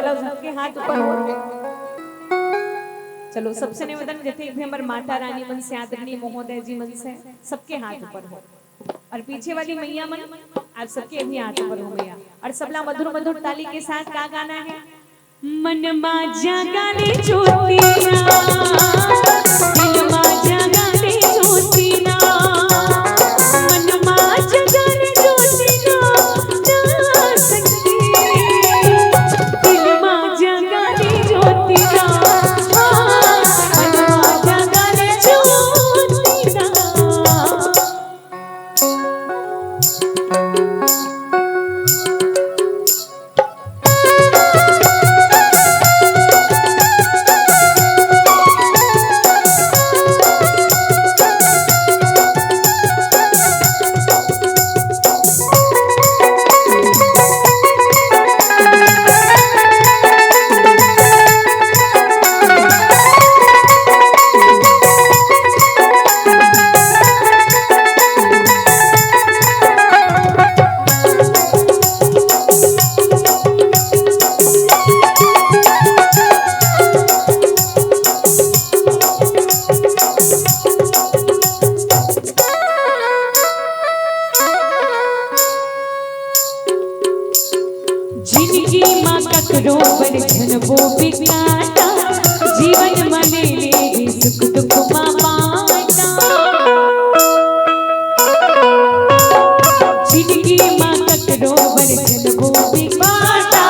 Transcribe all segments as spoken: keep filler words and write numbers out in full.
चलो, सबके हाथ ऊपर हो। चलो, सबसे निवेदन, जैसे भी हमारे माता रानी मन से, आदरणीय महोदय जी मन से, सबके हाथ ऊपर हो। और पीछे वाली मैया मन, आप सबके भी हाथ ऊपर हो मैया। और सबला मधुर मधुर ताली के साथ का गाना है? मनमा जगाले ज्योतिना, दिलमा जगाले ज्योतिना, मनमा जगाले ज्योतिना, ना सखी। दिलमा जगाले ज्योतिना, मनमा जगाले ज्योतिना। जिनगी मा ककरो बर झन बोबे कांटा, जीवन मा ले ले भी सुख दुख मा बांटा। जिनगी मा ककरो बर झन बोबे कांटा,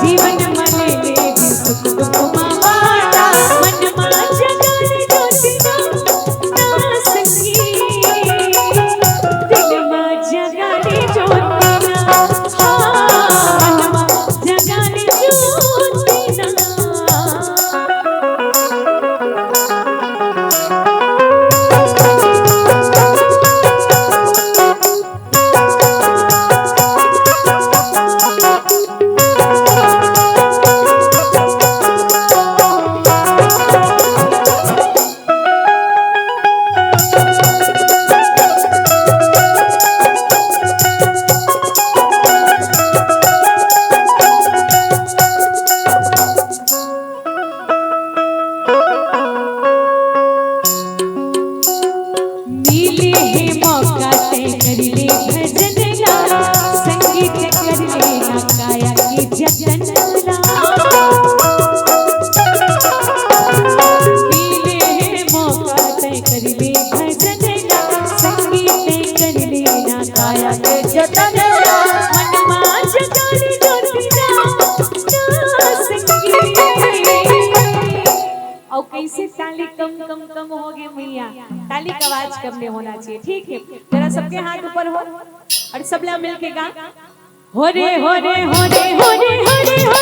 जीवन मा ले ले भी सुख दुख मा बांटा। मन मा जगाले ज्योतिना, ना सखी, दिल मा जगाले ज्योतिना, हाँ, मन मा जगाले ज्योतिना। मिले हे मौका तैं कर ले भजन ला, संगीत कर ले ना काया के जतन ला। मिले हे मौका तैं कर ले भजन ला, संगीत कर ले ना काया के जतन ला। मन मा जगाले ज्योतिना, ना सखी। अउ कइसे ताली कम, कम, कम होगे मैया, ताली का आवाज कम नहीं होना चाहिए, ठीक है? जरा सबके हाथ ऊपर हो और सबला मिलके गा। हो रे, हो रे, हो रे, हो रे, हो रे, हो